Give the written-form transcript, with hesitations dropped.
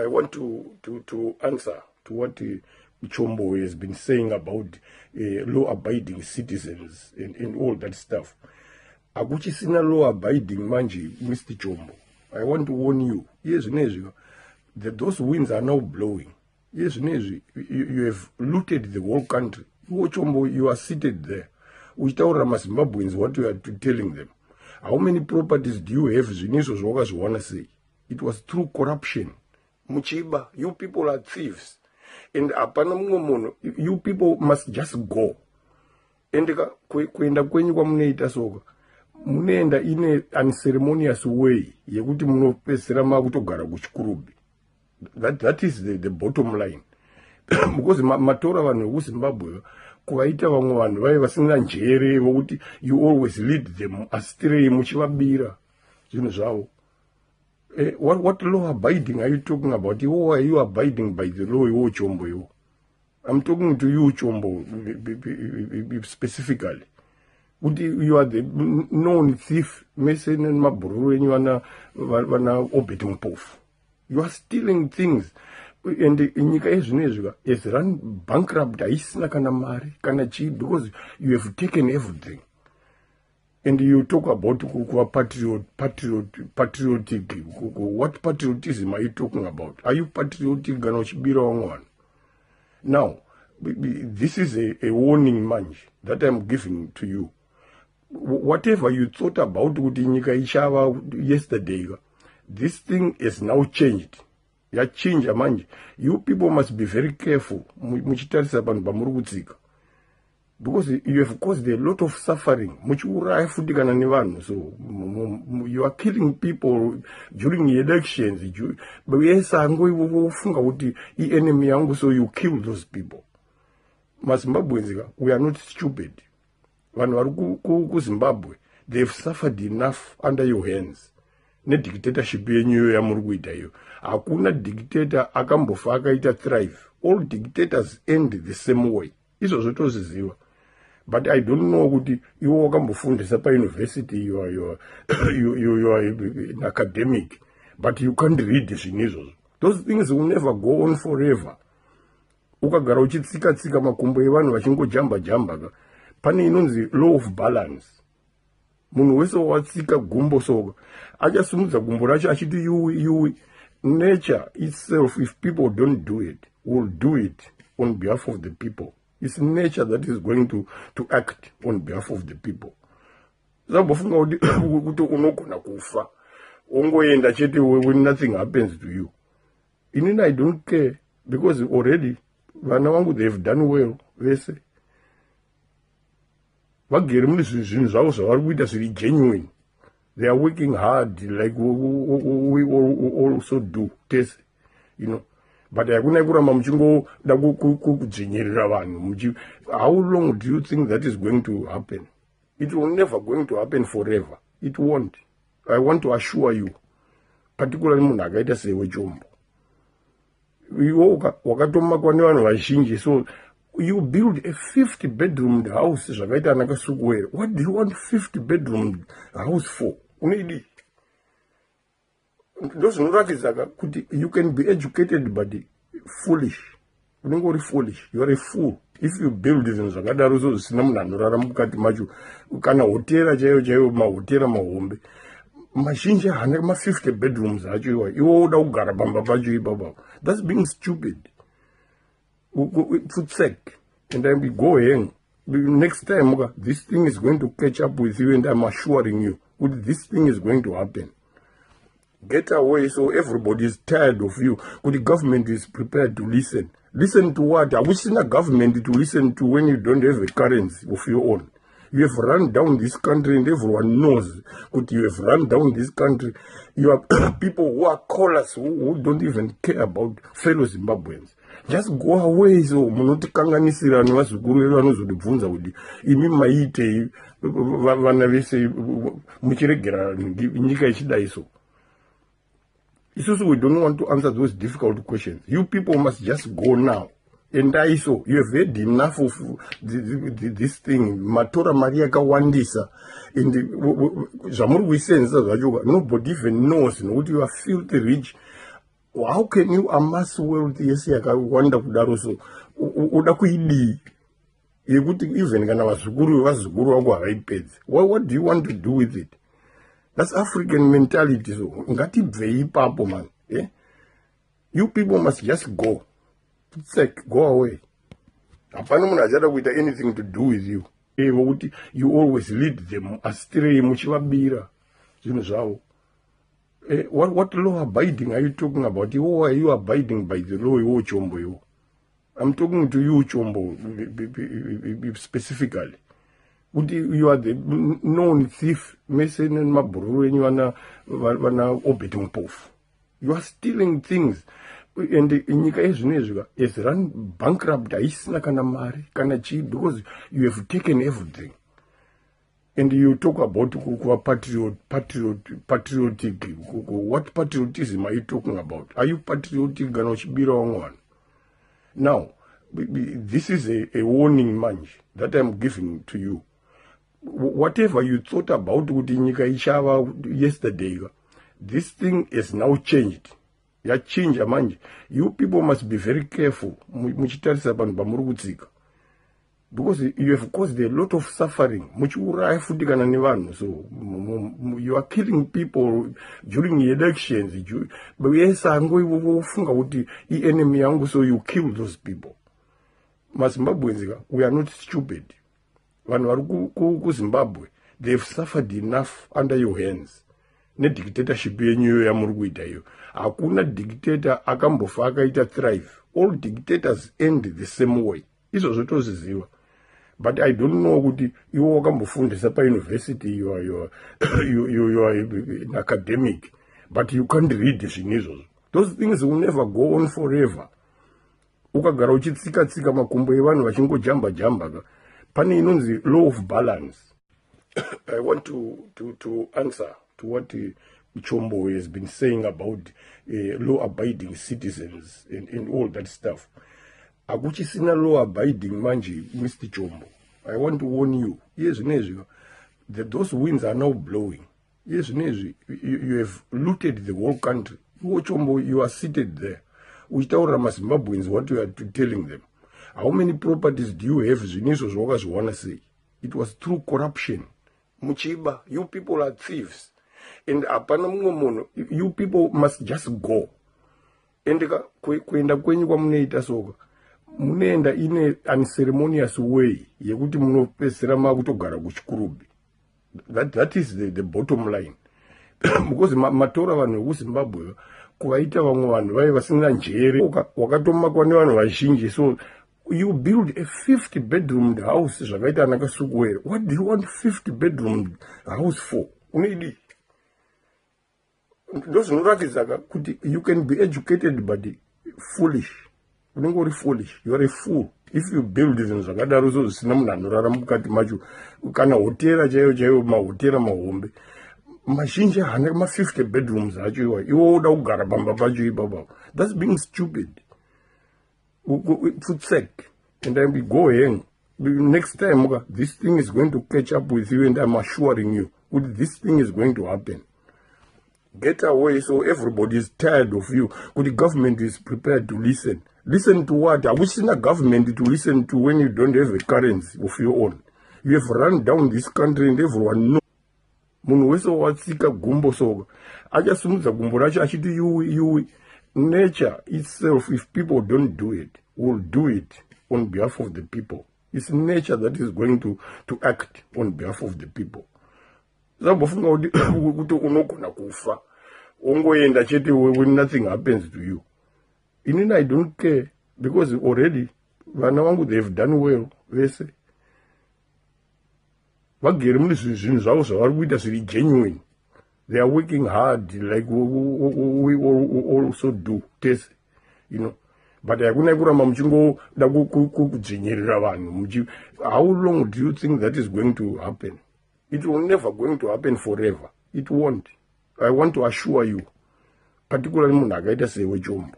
I want to answer to what Chombo has been saying about law-abiding citizens and all that stuff. Hakuchisina law-abiding manje, Mr. Chombo. I want to warn you. Iye zvinezvi, those winds are now blowing. Iye zvinezvi, you have looted the whole country. Iwo Chombo, you are seated there. Uchitaurira maZimbabweans what you are telling them. How many properties do you have? Zvinhu izvo zvawakazviwana sei? It was through corruption. Muchiba, you people are thieves. And hapana mumwe munhu, you people must just go. And kuenda kwenyu kwamunoita soka, munoenda in a unceremonious way yekuti munopedzisira makutogara kuChikurubi. That is the bottom line. Because matora vanhu vekuZimbabwe kuvaita vamwe vanhu vaive vasina njere vokuti you always lead them astray muchivabira zvinhu zvavo. What law abiding are you talking about? Iwo, are you abiding by the law, iwo Chombo iwo? I'm talking to you, Chombo, specifically. Kuti you are the known thief, mese nemabhururu enyu vana Obert Mpofu. You are stealing things. And nyika yezvinezvi has run bankrupt, haisina kana mari, kana chii, because you have taken everything. And you talk about kuva patriotic. What patriotism are you talking about? Are you patriotic kana uchibira vamwe vanhu? Now, this is a warning manje that I'm giving to you. Whatever you thought about kuti nyika ichava yesterday, this thing is now changed. Yachinja manje. You people must be very careful muchitarisa vanhu pamuri kutsika. Because you have caused a lot of suffering muchiuraya futi kana nevanhu. So you are killing people during elections. Yes, angofunga kuti ienemy yangu, so you kill those people. MaZimbabweans ka, we are not stupid. Vanhu vari kuZimbabwe, they have suffered enough under your hands nedictatorship yenyu iyo yamuri kuita iyo. Hakuna dictator akambofa akaita thrive. All dictators end the same way. Izvozvo tozviziva, but I don't know kuti iwo wakambofundisa pauniversity, you are an academic, but you can't read zvinhu izvozvo. Those things will never go on forever. Ukagara uchitsika tsika makumbo evanhu vachingojamba jamba ka, pane inonzi law of balance. Munhu wese watsika gumbo soka, achasimudza gumbo racho achiti yuwi yuwi. Nature itself, if people don't do it, will do it on behalf of the people. It's nature that is going to act on behalf of the people. Sambofunga kuti unogona kufa wongoenda chete when nothing happens to you. Inini, I don't care, because already vana vangu, they have done well. Vese vagere mune zvinhu zvavo zvavari kuita zviri genuine. They are working hard like we also do tese. But hakuna kuramba muchingoda kudzvinyirira vanhu. How long do you think that is going to happen? It will never going to happen forever. It won't. I want to assure you, particularly munhu akaita sewe Chombo, iwo wakatomakwa nevanhu vazhinji. So you build a 50 bedroom house zvakaita ana Kasukuwere. What do you want 50 bedroom house for? Unoidii? Ndozvinoratidza ka kuti you can be educated but foolish. Unenge uri foolish. You are a fool if you build zvinhu zvakadaro so zvisina munhu anorara mukati macho. Kana hotera chaiyo chaiyo, mahotera mahombe mazhinji haana ma50 bedrooms acho iwa. Iwe uda kugara pamba pacho ipapapo. That's being stupid. Futsek and I go hang. Next time this thing is going to catch up with you, and I'm assuring you kuti this thing is going to happen. Get away. So everybody is tired of you, kuti government is prepared to listen. Listen to what? Hakusina government to listen to when you don't have a currency of your own. You have run down this country, and everyone knows kuti you have run down this country. You are people who are callers, who don't even care about fellow Zimbabweans. Just go away. So munotikanganisira nevazukuru vedu vanozotibvunza kuti imi maiitei vana vese muchiregera nyika ichidai. So isusu, we don't want to answer those difficult questions. You people must just go now. Endai. So you have had enough of this thing. Matora mari yakawandisa, and zvamuri kuisenzesa zvacho, nobody even knows, nokuti you are filthy rich. How can you amass wealth yese yakawanda kudaro? So uda kuidii yekuti even kana vazukuru vevazukuru vako havaipedzi? What do you want to do with it? That's African mentality. So ngatibvei ipapo, man, yeah? You people must just go sek, go away. Hapana munhu achada kuita anything to do with you. Vokuti you always lead them astray, muchivabira zvinhu zvavo. What law abiding are you talking about? Iwo, are you abiding by the law, iwo Chombo iwo? I'm talking to you, Chombo, specifically, kuti you are the known thief, mese nemabhururu enyu, vana Obert Mpofu. You are stealing things, and nyika yezvino izvi is run bankrupt, haisina kana mari kana chii, because you have taken everything. And you talk about kuva patriotic. What patriotism are you talking about? Are you patriotic kana uchibira vamwe vanhu? Now this is a warning manje that I'm giving to you. Whatever you thought about kuti nyika ichava yesterday, this thing is now changed, yachinja manje. You people must be very careful muchitarisa vanhu pamuri kutsika, because you have caused a lot of suffering, muchiuraya futi kana nevanhu. So you are killing people during elections. Yese angofunga kuti ienemy yangu, so you kill those people. MaZimbabweans ka, we are not stupid. Vanhu vari kuZimbabwe, they've suffered enough under your hands nedictatorship yenyuyo yamuri kuita iyo. Hakuna dictator akambofa akaita thrive. All dictators end the same way. Izvozvo tozviziva, but I don't know kuti iwe wakambofundisa pauniversity, you are an academic, but you can't read zvinhu izvozvo. Those things will never go on forever. Ukagara uchitsika tsika makumbo evanhu vachingojamba jamba ka, pane inonzi law of balance. I want to answer to what Chombo has been saying about law abiding citizens and all that stuff. Hakuchisina law abiding manje, Mr Chombo. I want to warn you. Iye zvinezvi, those winds are now blowing. Iye zvinezvi you have looted the whole country. Iwo Chombo, you are seated there uchitaurira maZimbabweans what you are telling them. How many properties do you have? Zvinhu izvozvo wakazviwana sei? It was through corruption, muchiba. You people are thieves, and hapana mumwe munhu. You people must just go. And kuenda kwenyu kwamunoita soka, munoenda in a unceremonious way yekuti munopedzisira makutogara kuChikurubi. That is the bottom line, because matora vanhu vekuZimbabwe kuvaita vamwe vanhu vai vasina njere, wakatomakwa nevanhu vazhinji. So you build a 50 bedroom house zvakaita ana Kasukuwere. What do you want 50 bedroom house for? Unoidii? Ndozvinoratidza kuti you can be educated but foolish. Unenge uri foolish. You are a fool if you build zvinhu zvakadaro so zvisina munhu anorara mukati macho. Kana hotera chaiyo chaiyo, mahotera mahombe mazhinji haana ma50 bedrooms acho iwa. Iwe woda kugara pamba pacho ipapapo. That's being stupid. Futsek, and I go hang. Next time this thing is going to catch up with you, and I'm assuring you kuti this thing is going to happen. Get away. So everybody is tired of you, kuti government is prepared to listen. Listen to what? Hakusina government to listen to when you don't have a currency of your own. You have run down this country, and everyone know. Munhu wese watsika gumbo soka achasimudza gumbo racho achiti yuwi yuwi. Nature itself, if people don't do it, will do it on behalf of the people. It's nature that is going to act on behalf of the people. Sambofunga kuti unogona kufa wongoenda chete when nothing happens to you. Inini, I don't care, because already vana vangu, they have done well. Vese vagere mune zvinhu zvavo zvavari kuita zviri genuine. They are working hard like we also do tese. But hakuna kuramba muchingoda kudzvinyirira vanhu. How long do you think that is going to happen? It will never going to happen forever. It won't. I want to assure you, particularly munhu akaita sewe Chombo.